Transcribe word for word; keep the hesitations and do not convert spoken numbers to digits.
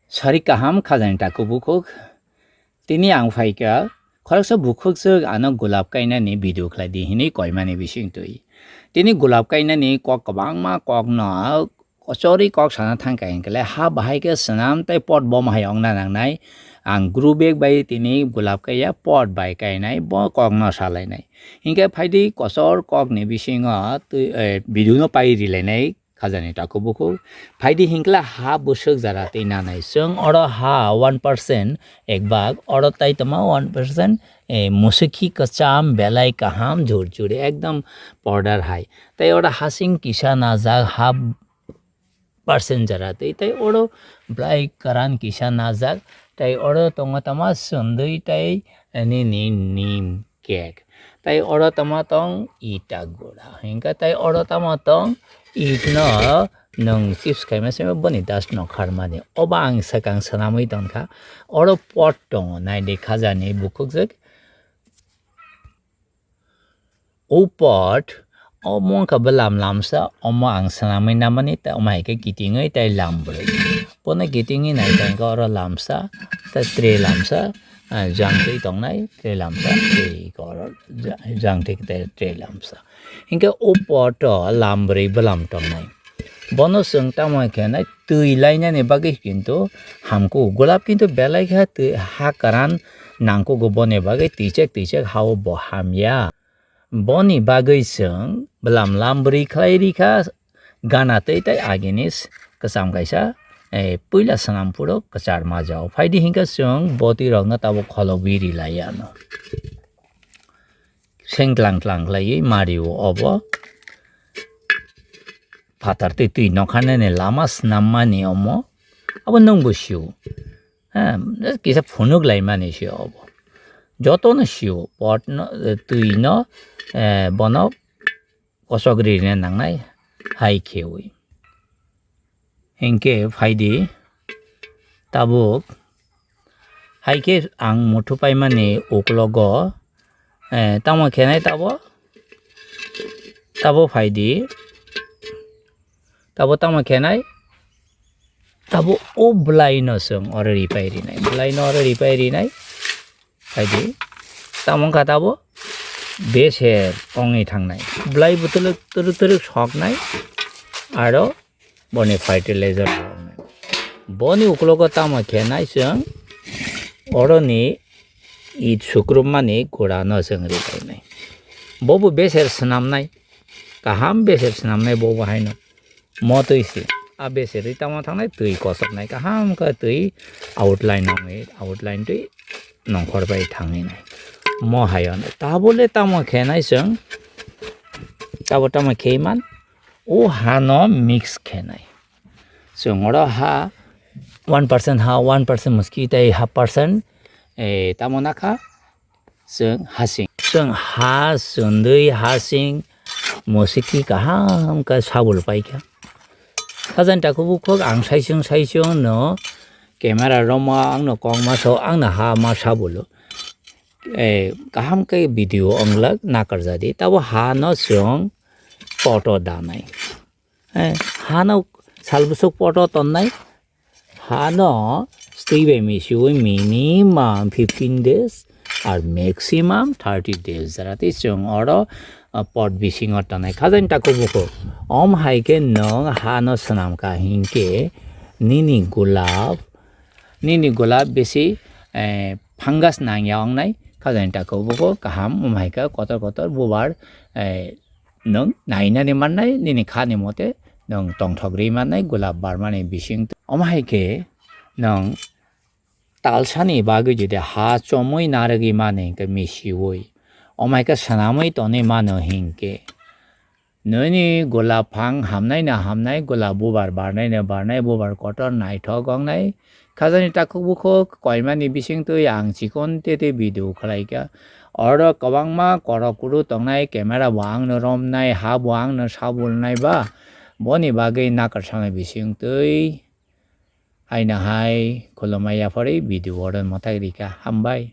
Sari kaham khajani takhuk bukhuk. Tini ang phaikha khoroksa bukhuk swk ano gulab kainani video khlai di hinwi koimani bisingtwi. Tini gulab kainani kok kwbangma kokno kochorwi kok sana thangkha hinkhe ha bahai khe swnam tei pot bom hai ongna nangnai. Ang grow bag bai tini gulab kaiya pot bai kainai bo kokno salainai. Hinkhe phaidi kochor kokni bisingo twi, eh, video no pai rilainai. Khajani takhuk bukhuk. Phaidi hinkla ha bwswk jara twi nanai. Chwng oro ha one percent ek bag, oro tai tongma one percent, eh, musukhi kwcham belai kaham jhur jhuri ekdom powder hai. Tai oro hasing kisa najak ha percent jara twi. Tai oro belai kwran kisa najak. Tai oro tongo tama sundui tai, eh, nini nim. Cake. Tai oro tamo tong ita gura. Hingke tai oro tamo tong itno nwng chips khaima simi boni dust no kharmani. Oba ang sakang swnamwi tongkha. Oro pot tongo naidi khajani bukhukjwk. O pot, omo wngkha bwlam lamsa, omo ang swnamwi namani, ta omo hai khe kitingwi tai lambrwi. Bono kitingwi nai tongkha oro lamsa, ta tray lamsa, ah, jang twi tongnai, tray lamsa, twi khe oro ja-, jang twi tei tray lamsa. Hinkhe o poto lambrwi bwlam tongnai. Bono chwng tamo khe nai twi lainani bagwi kintu hamkuk. Gulab kintu belai khe twi ha kwran nangkugo boni bagwi twichek twichek ha-o bo hamya. Boni bagwi chwng bwlam lambrwi khlai rikha, gana tei tei agini s-, kwcham kaisa, eh, puila swnam phuru kwchar majao. Phaidi hinkhe chwng boti rokno tabuk kholobwi rilai ano. Seng tlang tlang khlaiwi mario obo. Phatar twi twi nokhanani lama swnammani omo. Abo nwngbo sio. Ha, kisa phunuk laimani sio obo. Jotono sio, potno, eh, twino, eh, bono kosok rina nangnai hai khewi. Hinkhe phaidi tabuk, hai khe ang muthu paimani uklogo, eh, tamo khenai tabo, tabo phaidi, tabo tamo khenai, tabo o bwlaino chwng oro ripai rinai, bwlaino oro ripai rinai. Phaidi, tamo wngkha tabo beser ongwi thangnai. Bwlai bwtwlwk twrwk twrwk soknai, aro boni fertilizer roknai. Boni uklogo tamo khe nai chwng oroni it sukrupmani gurano chwng ripainai. Bobo beser swnamnai, kaham beser swnamnai bobo haino. Mo twi se. A beserwi tamo thangnai twi kosoknai kaham khe twi outline nangwi outline twi nongkhor bai thangwi nai. Mo hayo tabole tamo khenai chwng. Tabo tamo kheiman. O hano mix khenai. Chwng oro ha one percent ha one percent muski tei half percent, eh, tamo nakha. Chwng hasing. Chwng ha chwndwi hasing musiki kaham khe sabul paikha. Khajani takhuk bukhuk ang saisung saisung no camera roma ang no kok ma so ang no ha ma sabulo. Eh, kaham khe video onglak nakarjadi. Tabo ha no chwng poto danai. Eh, hano sal bwswk poto tonnai. Hano stwi bai misiwi minimum fifteen days ar maximum thirty days jora tei chwng oro, ah, pot bisingo tongnai. Khajani takhuk bukhuk. Om hai khe nwng hano swnam kha hinkhe nini gulab, nini gulab bisi, eh, fungus nangya wngnai. Khajani takhuk bukhuk kaham om hai khe kotor kotor bubar, eh, nwng nainani mannai, nini khani mote nwng tongthok rwi mannai gulab barmani bising. Omo hai khe nwng talsani bagwi jodi ha chomwi narwgwi mani hinkhe misiwi, omo hai khe swnamwi tonwi mano hinkhe nini gulab phang hamnai no hamnai, gulab bubar barnai no barnai, bubar kotor naithok wngnai. Khajani takhuk bukhuk koimani bisingtwi ang chikon tete video khlaikha. Oro kwbangma korok kuru tongnai, camera bo angno romnai, ha bo angno sabulnai ba. Boni bagwi nakarsanai bisingtwi haino hai khulumai yapharwi video oro mwthai rikha. Hambai.